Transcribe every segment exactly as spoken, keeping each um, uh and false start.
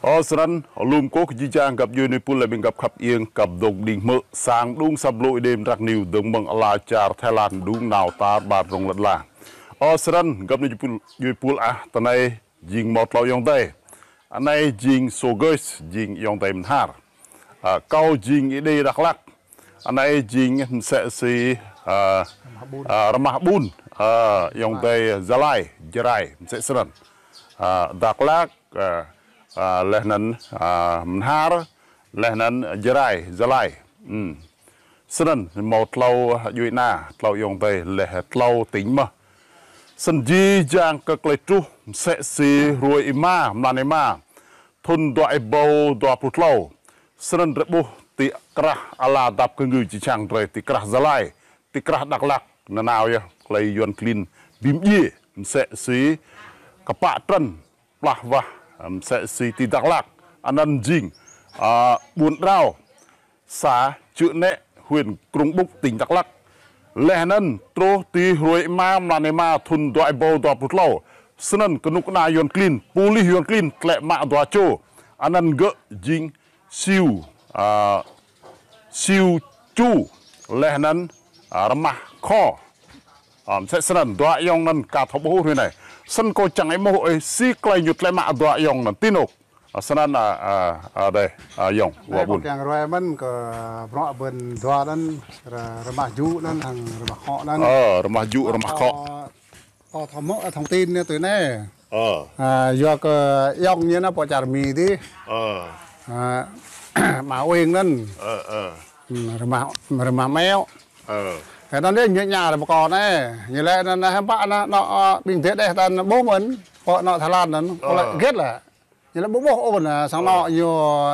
Ơ, snăn, lŏ kơ jih jang găp djuê nui pul leh ƀing găp khăp iêng kăp dôk đing hmư̆ sang đŭng săp blŭ Êđê Mdrak Niu dơ̆ng mơ̆ng ala čar Thái Lan đŭng nao tar ƀar rŏng lăn ala. Ơ, snăn, găp nui djuê pul, djuê pul ah, tinei jing mâo tlâo ayŏng adei. Anei jing Sô Gơs, jing ayŏng adei Mnhar. Ơ, kâo jing Êđê Dak Lak. Anei jing msĕ si, ơ, ơ, Rmah Ƀun, ơ, ayŏng adei Gia Lai, Jrai, msĕ snăn. Ơ, Dak Lak, ơ, ơ, leh anăn, ơ, Mnhar, leh anăn Jrai, Gia Lai. Hmm. Snăn mâo tlâo djuê ana, tlâo ayŏng adei, leh tlâo tỉnh mơh. Snăn jih jang kơ klei truh, msĕ si hruê êma, mlan êma, thŭn dua êbâo dua pluh tlâo. Snăn drei ƀuh ti krah ala dap kngư jih jang drei ti krah Gia Lai, ti krah Dak Lak, nanao yơh klei Yuăn klin bi mdjiê, msĕ si kpă trăn, plah wah, msĕ si ti Dak Lak, anăn jing, ơ, ƀuôn Drao, xã Čư̆ Nĕ, huyện Krông Búc, tỉnh Dak Lak. Leh anăn truh ti hruê êma, mlan êma, thŭn dua êbâo dua pluh tlâo. Snăn knŭk kna Yuăn klin, pôlis Yuăn klin, tlĕ mă dua čô. Anăn gơ̆ jing Siu, ơ, Siu Ču, leh anăn, ơ, Rmah Khŏ. Ơ, msĕ snăn dua ayŏng anăn ka thâo ƀuh hruê anei. Snăn kâo čiăng êmuh ih si klei ñu tlĕ mă dua ayŏng anăn ti anôk. Ơ, snăn, ơ, ơ, ơ, dê, ơ, ayŏng, wă ƀuôn. Čiăng ruai mơ̆n kơ bruă ƀuôn dua anăn, Rmah Ju anăn, hŏng Rmah Khŏ anăn. Ơ, Rmah Ju, Rmah Khŏ. Ơ, ơ, thông tin anei tui anei. Ơ. Ơ, yua kơ ayŏng ñu anăn pô čar Mi dih. Ơ. Ơ, Ama Uêng anăn. Ơ, ơ. Hmm, Rmah, Rmah Meo. Ơ. Kơ anăn dih ñu ña Rmah Khŏ anei. Ñu lĕ anăn, anăn hăm pă anăn, anăn, ơ, ƀing dê deh anăn ƀuh mơ̆n. Pô anăn Thái Lan anăn. Kâo lĕ gĭt lĕ. Ñu lĕ ƀu ƀuh ôh anăn, sang anôk ñu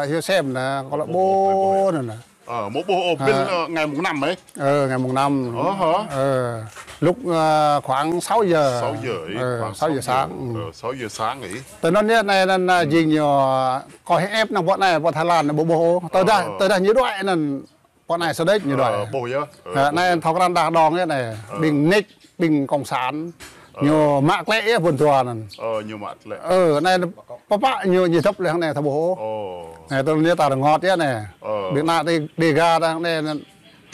hiu sem anăn, kâo lĕ ƀuh anăn. Ơ, ƀu ƀuh ôh, ƀĭn, ơ, ngày mùng năm ấy. Ơ, ngày mùng năm. Ơ hă? Ơ, lúc, ơ, khoảng sáu giờ. Sáu giờ ấy, ơ, khoảng sáu giờ sáng. Ơ, sáu giờ sáng ấy. Tơ anăn anei anăn, anăn jing ñu, ơ, kâo hĕ ĕp anăn pô anei, pô Thái Lan anăn ƀu ƀuh ôh. Tơdah, tơdah ñu đuĕ anăn pô anei sơdĕč ñu đuĕ. Ơ, ƀuh yơh. Ơ, anei thâo krăn đah đong yơh anei. Ƀing nik, ƀing cộng sản. Ñu mă klĕ yơh ƀuôn dua anăn. Ơ, ñu mă klĕ. Ơ, anei pô pă ñu, ñu dăp leh anei thâo ƀuh. Anei tơ anei ta rơngot yơh anei. Ƀing anăn ti Dega ta anei,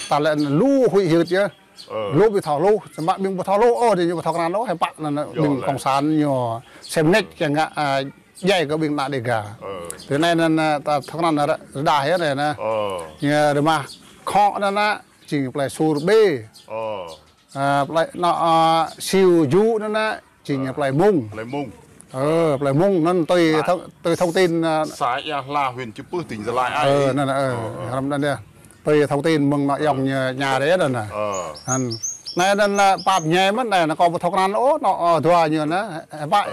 ta lĕ lu huĭ hyưt yơh. Lu bi thâo lu, samơ̆ ƀing ƀu thâo lu ôh, dê ñu ƀu thâo krăn ôh, hĕ pă anăn ƀing cộng sản ñu sem nik čiăng ngă, ơ, djai kơ ƀing anăn Dega. Tơ anei anăn, ơ, ta thâo anăn rơđah yơh anei anăn. Ñu Rmah Khŏ anăn anăn, jing plei Sur Bê. Ơ, plei anăn, ơ, Siu Ju anăn anăn, jing plei Mông. Plei Mông. Ơ, plei Mông anăn tui thông, tui thông tin, ơ, xã Ia Hla, huyện Chư Pưh, tỉnh Gia Lai. Ơ, anăn, ơ, hrăm anăn dih. Tui thông tin mơ̆ng anăn ayŏng ñu ña dih anăn. Ơ. Anăn. Anei anăn, ơ, pap ñai mơ̆n anei, anăn kâo ƀu thâo krăn ôh, anăn, ơ, dua ñu anăn, hĕ pă.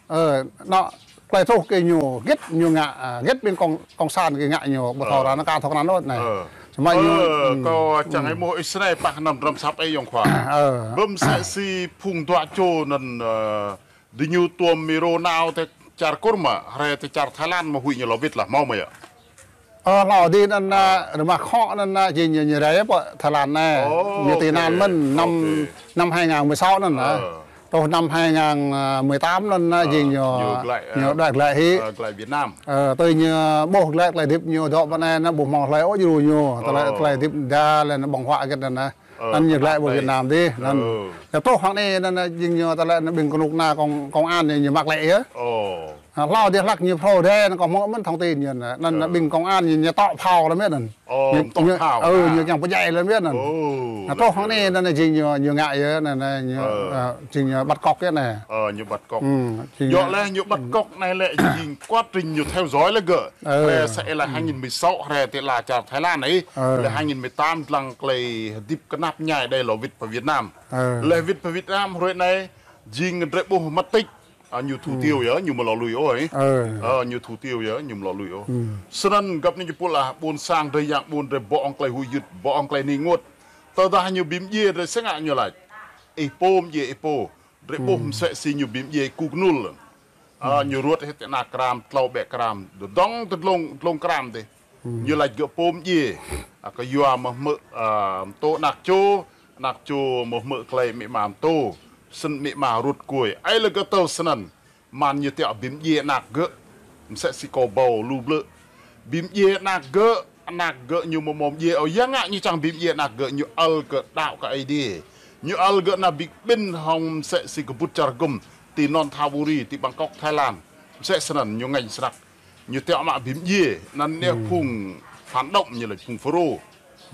Ơ, anăn, klei truh kơ ñu, gĭt ñu ngă, ơ, gĭt ƀing cộng, cộng sản kơ ngă ñu, ƀu thâo krăn, anăn ka thâo krăn ôh anei. Ơ. Samơ̆ ñu, ơ, kâo čiăng êmuh ih snei pă anăn drăm sap ih ayŏng khua. Ơ. Ƀuh msĕ si phung dua čô anăn, ơ, diñu tuôm mrô nao ti čar Kur mơ̆, hriê ti čar Thái Lan mơ̆ huĭ ñu lŏ wĭt lah mâo mơ̆ yơh? Ơ, hlâo dih anăn, ơ, Rmah Khŏ anăn, ơ, jing ñu, ñu rai pơ Thái Lan anei. Ñu ti anăn mơ̆n năm, năm hai ngàn mười sáu anăn, ơ. Truh năm hai ngàn mười tám anăn, ơ, jing ñu, ñu đuĕ glaĭ hĕ. Ơ, glaĭ Việt Nam. Ơ, tui ñu ƀuh glaĭ klei hdĭp ñu dôk pơ anei anăn ƀu mâo hlei ôh djru ñu. Tơlơi klei hdĭp đa leh anăn ƀơ̆ng huă gĭt anăn. Anăn ñu glaĭ pơ Việt Nam dih, anăn. Ñu truh hŏng anei, anăn, anăn, jing ñu tơlơi anăn ƀing knŭk kna công, công an ñu, ñu mă klĕ yơh. Ơ, hlâo dih hlăk ñu phrâo dê, anăn kâo hmư̆ mơ̆n thông tin ñu, anăn, anăn, ƀing công an ñu, ñu tŏ phao leh mơ̆n anăn. Ơ, ñu, tŏ ñu, phao, ơ, ñu čiăng pơdjai leh mơ̆n anăn. Ơ, truh hŏng anei, anăn, jing ñu, ñu ngă yơh, anăn, anăn, ñu, ơ, jing ñu bắt cóc yơh anei. Ơ, ñu bắt cóc. Djŏ leh ñu bắt cóc anei lĕ jing quá trình ñu theo dõi leh gơ̆. Ơ. Hriê sa êla hai nghìn mười sáu, hriê ti ala čar Thái Lan anei. Ơ. Leh hai nghìn mười tám dlăng klei hdĭp knap mñai đei lŏ wĭt pơ Việt Nam. Ơ. Leh wĭt pơ Việt Nam hruê anei, jing drei ƀuh mất tích. Ơ, ñu thủ tiêu yơh, ñu amâo lŏ lui ôh. Ơ. Ơ, ñu thủ tiêu yơh, ñu amâo lŏ lui ôh. Snăn găp anei ñu pul ah, ƀuôn sang drei yang ƀuôn drei bŏ hŏng klei huĭ hyưt, bŏ hŏng klei ênguôt. Tơdah ñu bi mdjiê drei si ngă ñu lač. Ih pô mdjiê ih pô. Drei ƀuh msĕ si ñu bi mdjiê ku knul. Ơ, ñu ruăt hĕ ti ana kram, tlâo ƀĕ kram. Dơ̆ng ti dlông, dlông kram dih. Ñu lač gơ̆ pô mdjiê. Ơ, kyua mơ̆ hmư̆, ơ, mtô anak čô, anak čô mơ̆ hmư̆ klei amĭ ama mtô. Snăn amĭ ama ruăt kuê. Ơ, leh gơ̆ tơ snăn. Mă ñu tiŏ bi mdjiê anak gơ̆. Msĕ si kâo ƀuh lu blư̆. Bi mdjiê anak gơ̆, anak gơ̆ ñu amâo mâo mdjiê ôh, ya ngă ñu čiăng bi mdjiê anak gơ̆, ñu ăl gơ̆ đăo kơ Aê Diê. Ñu ăl gơ̆ nao bi kƀĭn hŏng msĕ si kbŭt čar hgŭm, ti Nonthaburi, ti Bangkok, Thái Lan. Msĕ snăn ñu ngêñ snăk. Ñu tiŏ mă bi mdjiê, anăn ñu phung phản động ñu lač phung FULRO.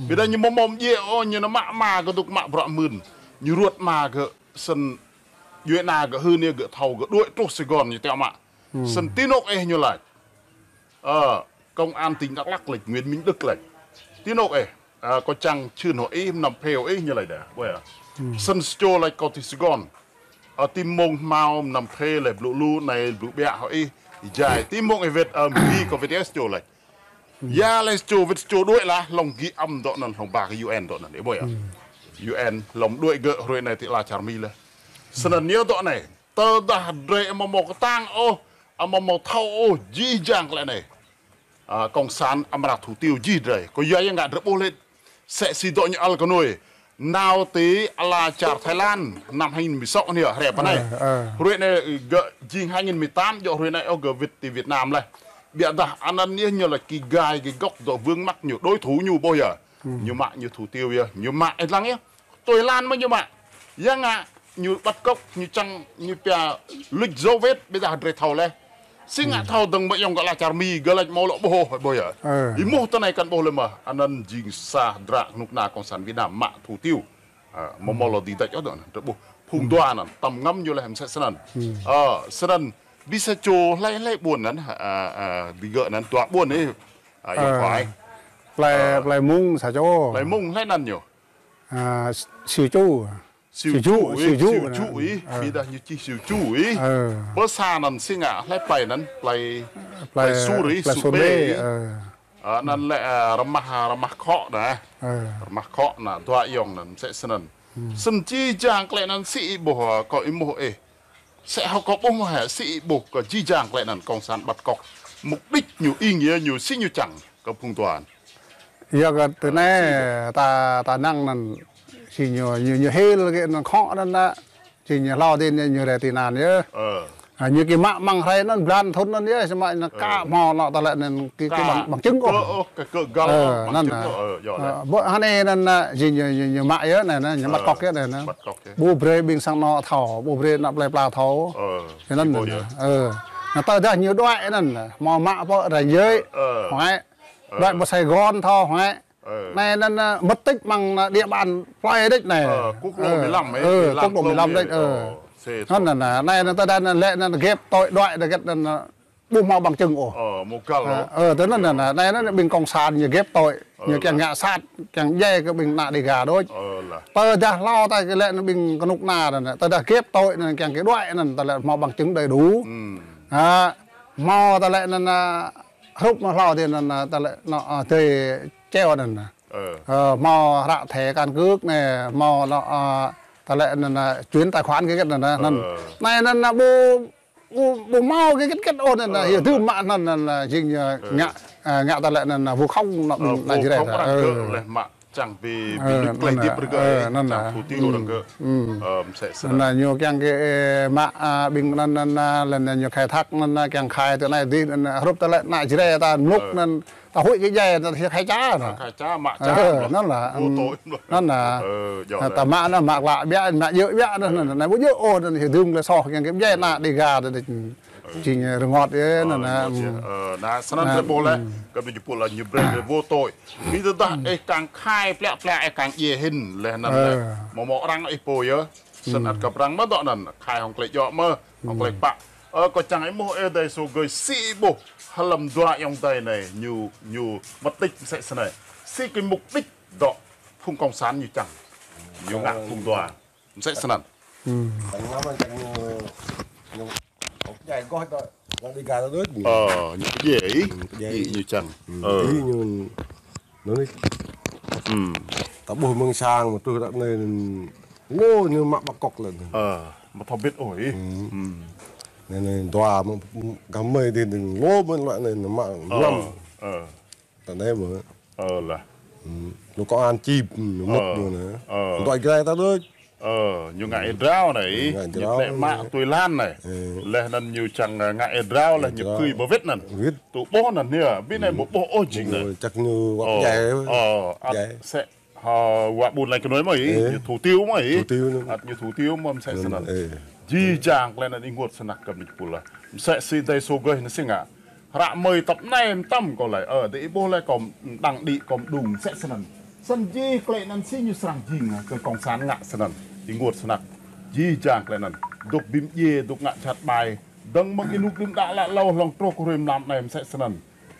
Ƀiădah ñu amâo mâo mdjiê ôh, ñu nao mă ama gơ̆ dôk mă bruă mưn. Ñu ruăt ama gơ̆, snăn djuê ana gơ̆ hưn yơh gơ̆ thâo gơ̆ đuĕ truh Sài Gòn ñu tiŏ mă. Snăn ti anôk ih ñu lač. Ơ, công an tỉnh Đắk Lắk lač, Nguyễn Minh Đức lač. Ti anôk ih, ơ, kâo čiăng čhưn hŏng ih, mnăm phê hŏng ih ñu lač dah. Ƀuh yơh. Snăn sa čô lač kâo ti Sài Gòn. Ơ, ti mmông hmao mnăm phê leh blŭ lu, anei blŭ ƀiă hŏng ih, êjai. Ti mmông ih wĭt, ơ, mgi kâo wĭt yơh sa čô lač. Ya leh sa čô wĭt sa čô đuĕ lah, hlŏng ghi âm dŏ anăn, hlŏng ba kơ U N dŏ anăn, ih ƀuh yơh. U N hlŏng đuĕ gơ̆ hruê anei ti ala čar Mi leh. Snăn ñu dŏ anei. Tơdah drei amâo mâo ktang ôh, amâo mâo thâo ôh, jih jang klei anei. Ơ, cộng sản amra thủ tiêu jih drei. Kyua ya ngă drei ƀuh leh. Msĕ si dŏ ñu ăl kơ nuê. Nao ti ala čar Thái Lan, năm hai nghìn mười sáu anei, hriê pơ anei. Ơ, ơ. Hruê anei gơ̆ jing hai nghìn mười tám, djŏ hruê anei ôh gơ̆ wĭt ti Việt Nam leh. Ƀiădah anăn yơh ñu lač ki gai ki gŏk dŏ vướng mắc ñu, đối thủ ñu ƀuh yơh. Ñu mă ñu thủ tiêu yơh, ñu mă ih dlăng yơh. Tui êlan mơh ñu mă. Ya ngă ñu bắt cóc, ñu čiăng, ñu pia lệch dấu vết, ƀiădah drei thâo leh. Si ngă thâo dơ̆ng mơ̆ ayŏng kơ ala čar Mi, gơ̆ lač amâo lŏ ƀuh ôh, ƀuh yơh. Ih êmuh ti anei kăn ƀuh leh mơh, anăn jing sa hdră knŭk kna cộng sản Việt Nam mă thủ tiêu. Ơ, amâo mâo lŏ dưi dôk ôh dŏ anăn, drei ƀuh. Phung dua anăn, tăm ngăm ñu leh msĕ snăn. Ơ, snăn, bi sa čô hlei hlei ƀuôn anăn, ơ, ơ, digơ̆ anăn dua ƀuôn ih, ơ, ayŏng khua. Plei, plei Mung sa čô. Plei Mung hlei anăn ñu. Ơ, Siu Ču. Siu Ču, Siu Ču, Siu Ču ih, ƀiădah ñu čih Siu Ču ih. Ơ. Pơ sa anăn si ngă, hlei plei anăn, plei, plei Sur ih, plei Sur Bê ih. Ơ. Ơ, anăn lĕ, ơ, Rmah, Rmah Khŏ anăn. Ơ. Rmah Khŏ anăn, dua ayŏng anăn, msĕ snăn. Snăn jih jang klei anăn si ih ƀuh, ơ, kâo êmuh ih. Msĕ hŏ kâo ƀuh mơh hĕ, si ih ƀuh kơ jih jang klei anăn cộng sản bắt cóc. Mục đích ñu, ý nghĩa ñu, si ñu čiăng kơ phung dua anăn. Yua kơ ti anei ta, ta năng anăn, si ñu, ñu, ñu hil kơ anăn khŏ anăn nă, si ñu hlâo dih ñu, ñu rai ti anăn yơh. Ơ. Ơ, ñu ki mă măng hrei anăn, blan thŭn anăn yơh, si mă anăn kă hmâo lŏ ta lĕ anăn ki, ki bằng, bằng chứng ôh. Ơ, ơ, kơ, kơ găl ôh, bằng chứng ôh. Ơ, yơh, ơ, ƀuh anei anăn nă, si ñu, ñu, ñu mă yơh anăn, ñu bắt cóc yơh anăn. Bắt cóc yơh. Ƀu brei ƀing sang anôk thâo, ƀu brei ană plei pla thâo. Ơ, anăn, ơ. Anăn tơdah ñu đuĕ anăn, hmâo mă pô rai jơi. Ơ. Huai. Đuĕ pơ Sài Gòn thâo huai. Ơ. Anei anăn, ơ, mất tích măng, ơ, địa bàn plei đĕč anei. Ơ, quốc lộ mười lăm ấy, ơ, mười lăm quốc lộ mười lăm đĕč, ơ. Ơ, anăn, anăn, anăn, anei anăn tơdah anăn lĕ anăn ghép tội đuĕ đa gĕt anăn, ơ, ƀu hmâo bằng chứng ôh. Ơ, mâo găl ôh. Ơ, tơ anăn, anăn, anăn, anei anăn ƀing cộng sản ñu ghép tội, ñu kiăng ngă sat, kiăng djai kơ ƀing ană Đêga đôč. Ơ, lah. Tơdah hlâo ta kơ lĕ anăn ƀing knŭk kna anăn, tơdah ghép tội anăn kiăng kơ đuĕ anăn, ta lĕ hmâo bằng chứng đầy đủ. Ơ, hmâo ta lĕ anăn, ơ, hrup mâo hlâo dih anăn, ơ, ta lĕ anăn, ơ, dê čeo anăn. Ơ. Ơ, hmâo hră thẻ căn cước anei, hmâo anăn, ơ, ta lĕ anăn, ơ, chuyển tài khoản kơ gĕt anăn, anăn. Ơ. Anei anăn, ơ, ƀu, ƀu, ƀu hmâo kơ gĕt gĕt ôh anăn, ơ, hiu dưm mă anăn, anăn, ơ, jing, ơ, ngă, ơ, ngă ta lĕ anăn, ơ, vu khống anăn, ơ, anăn vu khống arăng gơ̆ leh mă čiăng bi, bi lŭč klei hdĭp arăng gơ̆, čiăng thủ tiêu arăng gơ̆. Ơ, msĕ snăn. Anăn ñu kiăng kơ, ơ, mă, ơ, ƀing anăn, anăn, ơ, leh anăn ñu khai thác anăn, ơ, kiăng khai ti anei dih anăn, ơ, hrup ta lĕ ană Jrai ta mluk anăn, ta huĭ kơ djai, ta khai ča anăn. Khai ča, mă ča. Ơ, anăn lah. Anăn lah. Ơ, ta mă anăn, mă klă ƀiă, mă djơ̆ ƀiă anăn, anăn, anăn, ƀu djơ̆ ôh, anăn, hiu dưm klei soh, kiăng kơ djai ană Đêga, anăn, jing rơngot yơh, anăn, anăn. Ơ, anăn snăn drei ƀuh leh, kơ bi jupul lah ñu brei drei vô tội. Bi tơdah ih kăng khai pliă pliă ih kăng djiê hĭn leh anăn leh. Mâo mâo arăng ih pô yơh. Snăn ăt kơ arăng mơh dŏ anăn, khai hŏng klei djŏ mơh, hŏng klei kpă. Ơ, kâo čiăng êmuh ih dê sô gơi si ih ƀuh, hlăm dua ayŏng adei anei, ñu, ñu mất tích msĕ snei. Si kơ mục đích dŏ phung cộng sản ñu čiăng. Ñu ngă phung dua. Msĕ snăn. Tăng năm anh chăng ñu, ñu, ôk jai goh dŏ, dŏ Đêga dŏ đuč. Ơ, ñu pơdjai ih, pơdjai ih ñu čiăng. Ơ. Ih ñu, anăn ih. Ta ƀuh mơ̆ng sang, mă truh dŏ anei, lu ñu mă bắt cóc leh. Ơ, mă thâo bĭt ôh ih. Anei, anei, dua, mă, găm mơi dih, lu mơ̆n lŏ anei, mă, năm. Ơ. Ta anei mơ̆. Ơ, lah. Lu công an čip, mŭt ñu anei. Ơ. Dŏ Jrai ta đuč. Ơ, ñu ngă êa drao anei, ngă ñu drao klĕ anei. Mă tui êlan anei. Ơ. Leh anăn ñu čiăng, ơ, ngă êa drao, êa leh ñu drao. Khưi ba wĭt anăn. Wĭt. Tŭ ƀuh anăn, ya, bi anei mâo ƀuh ôh jing anei. Ơ, čăk ñu wăk ơ, jai. Ơ, ăt jai. Msĕ, ha, wă ƀuôn lač kơ nuê mơh, ơ. Ñu thủ tiêu mơh, ơ. Thủ tiêu anăn. Ăt ñu thủ tiêu mơh msĕ anăn, snăn. Ơ. Jih jang klei anăn ênguôt snăk kơ mnuih pul ah. Msĕ si dei sô gơih anăn si ngă. Hră mơi tăp anei mtam kâo lač, ơ, dei ih ƀuh lač kâo mđăng đĭ kâo mđung msĕ snăn. Snăn jih klei anăn si ñu srăng jing, ơ, kơ cộng sản ngă snăn. Ênguôt snăk. Jih jang klei anăn. Dôk bi mdjiê, dôk ngă jhat ƀai. Dơ̆ng mơ̆ng ênuk đưm đă lă lâo hlŏng truh kơ hruê mlam anei msĕ snăn.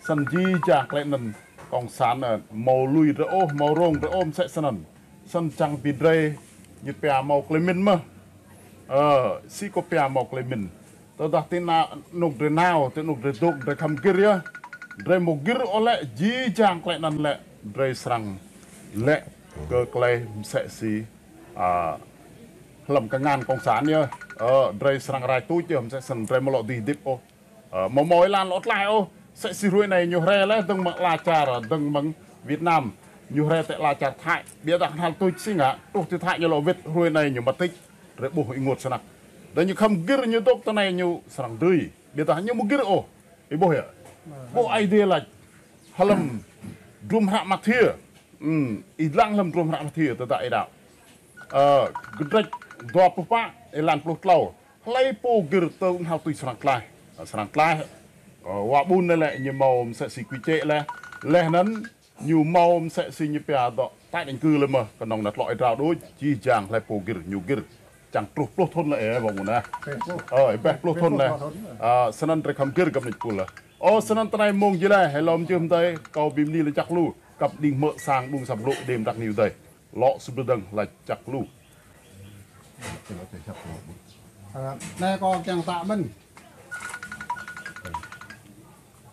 Snăn jih jang klei anăn cộng sản, ơ, mâo lui drei ôh, mâo rông drei ôh msĕ snăn. Snăn čiăng bi drei ñu pia mâo klei mĭn mơh. Ơ, si kâo pia mâo klei mĭn. Tơdah ti anôk drei nao, ti anôk drei dôk, drei khăm gĭr yơh. Drei mâo gĭr ôh lĕ, jih jang klei anăn lĕ, drei srăng lĕ kơ klei msĕ si, a, hlăm kngan cộng sản yơh. Ơ, drei srăng rai tuč yơh, msĕ snăn drei amâo lŏ dưi hdĭp ôh. Ơ, amâo mâo êlan lŏ tlaih ôh. Msĕ si hruê anei ñu hriê leh dơ̆ng mơ̆ng ala čar, dơ̆ng mơ̆ng Việt Nam. Ñu hriê ti ala čar Thái. Ƀiădah knhal tuč si ngă, truh ti Thái ñu lŏ wĭt, hruê anei ñu mâo tuč. Drei ƀuh ênguôt snăk. Dơ̆ng ñu khăm gĭr ñu dôk ti anei ñu srăng dưi. Ƀiădah ñu amâo gĭr ôh. Ih ƀuh ya? Ƀuh Aê Diê lač. Hlăm hdruôm hră Mathiơ. Ư, ih dlăng hlăm hdruôm hră Mathiơ, tơdah ih đăo. Ơ, kdrêč dua pluh pă, êlan pluh tlâo. Hlei pô gĭr tơ knhal tuč srăng tlaih. Ơ, srăng tlaih. Ơ, wă ƀuôn anei lĕ ñu mâo msĕ si quy chế leh. Leh anăn ñu mâo msĕ si ñu pia dŏ tái định cư leh mơh, knŏng nao tlŏ êa drao đuč, jih jang hlei pô gĭr, ñu gĭr. Čiăng truh pluh thŭn leh, ơ, wă ƀuôn ah. Ơ, êbeh pluh thŭn leh. Ơ, snăn drei khăm gĭr kơ mnuih pul ah. Ơ, snăn ti anei mông jih leh, hlei lŏ mjưh mdei, kâo bi mni lač jăk lu, kăp đĭng hmư̆ sang đŭng săp blŭ đêm dak niu dei. Lŏ sŭ blư̆ dơ̆ng lač jăk lu. Ơ, anei kâo čiăng mtă mơ̆n.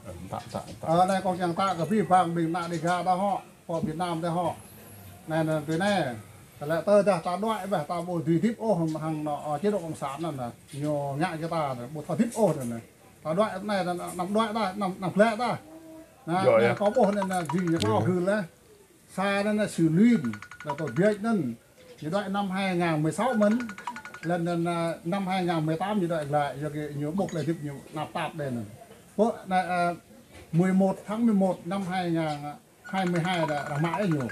Ơ, mtă, mtă, mtă. Ơ, anei kâo čiăng mtă kơ bi bang ƀing ană Đêga ta hŏ, pô Việt Nam ta hŏ. Anei, anei, ti anei. Leh tơdah ta đuĕ ƀĕ, ta ƀu dưi hdĭp ôh hăng, hăng anôk, ơ, chế độ cộng sản anăn, ñu ngă kơ ta anăn, ƀu thâo hdĭp ôh anăn. Ta đuĕ anei, anăn, anăn đuĕ ta, anăn, anăn glĕ ta. Anăn, anăn kâo ƀuh anăn, anăn jing ñu thâo hưn leh. Sa anăn, anăn Sui Lwin, leh tơ Biêč anăn. Ñu đuĕ năm hai ngàn mười sáu mơ̆n. Leh anăn, anăn, năm hai ngàn mười tám ñu đuĕ glaĭ, yua kơ ñu ƀuh leh hdĭp ñu năp tap đei anăn. Pô, anăn, ơ, mười một tháng mười một năm hai ngàn, hai mươi hai đa, đa mă ih ñu.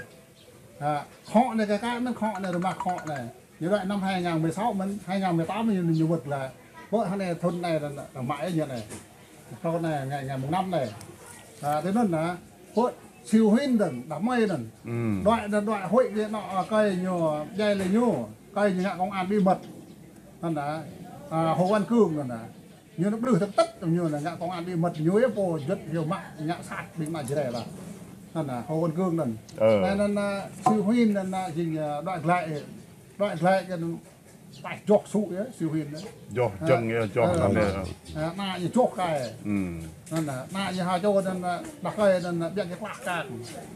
Ha, khŏ anei kơ ka anăn khŏ anei, rơmah khŏ anei. Ñu đuĕ năm hai ngàn mười sáu mơ̆n, hai ngàn mười tám ñu, ñu wơ̆t glaĭ. Pô, hŏng anei thŭn anei đa, đa mă ih ñu anei. Thŭn anei, ngày, ngày mùng năm anei. Ha, ti anăn anăn, pô, Sui Lwin anăn, đa mơi anăn. Đuĕ anăn, đuĕ huĭ kơ anôk, ơ, kơi ñu, djai leh ñu, kơi ñu ngă công an bí mật. Anăn anăn, ơ, Hồ Văn Cương anăn anăn. Ñu anăn ƀlưh tơk tơk ñu anăn ngă công an bí mật ñu yơh pô juăt hiu mă ngă sat ƀing ană Jrai ta. Anăn anăn, Hồ Văn Cương anăn. Ơ. Anăn anăn, ơ, Sui Lwin anăn, anăn, jing, ơ, đuĕ glaĭ, đuĕ glaĭ kơ anăn, taih joh sŭ yơh, Sui Lwin yơh. Joh jơ̆ng yơh, joh anăn yơh. Ơ, anăn ñu joh kai. Anăn anăn, anăn ñu ha čô anăn, anăn, đa kai anăn, anăn, ƀiă kơ klak kang.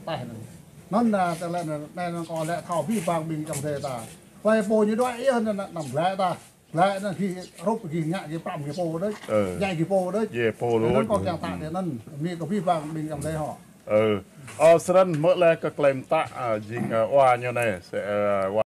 Taih anăn. Anăn anăn, tơlơi anăn, anăn anăn kâo lĕ thâo bi bang ƀing ayŏng adei ta. Klei pô ñu đuĕ yơh anăn, anăn, anăn glaĭ ta. Leh anăn gih rup gih ngă gih pram gih pô đuč. Ơ. Djai gih pô đuč. Djai pô đuč. Anăn kâo čiăng mtă ti anăn. Mi kơ bi bang ƀing ayŏng adei hŏ. Ơ. Ơ, snăn mơ̆ leh kơ klei mtă, ơ, jing, ơ, wa ñu anei. Msĕ, ơ, wa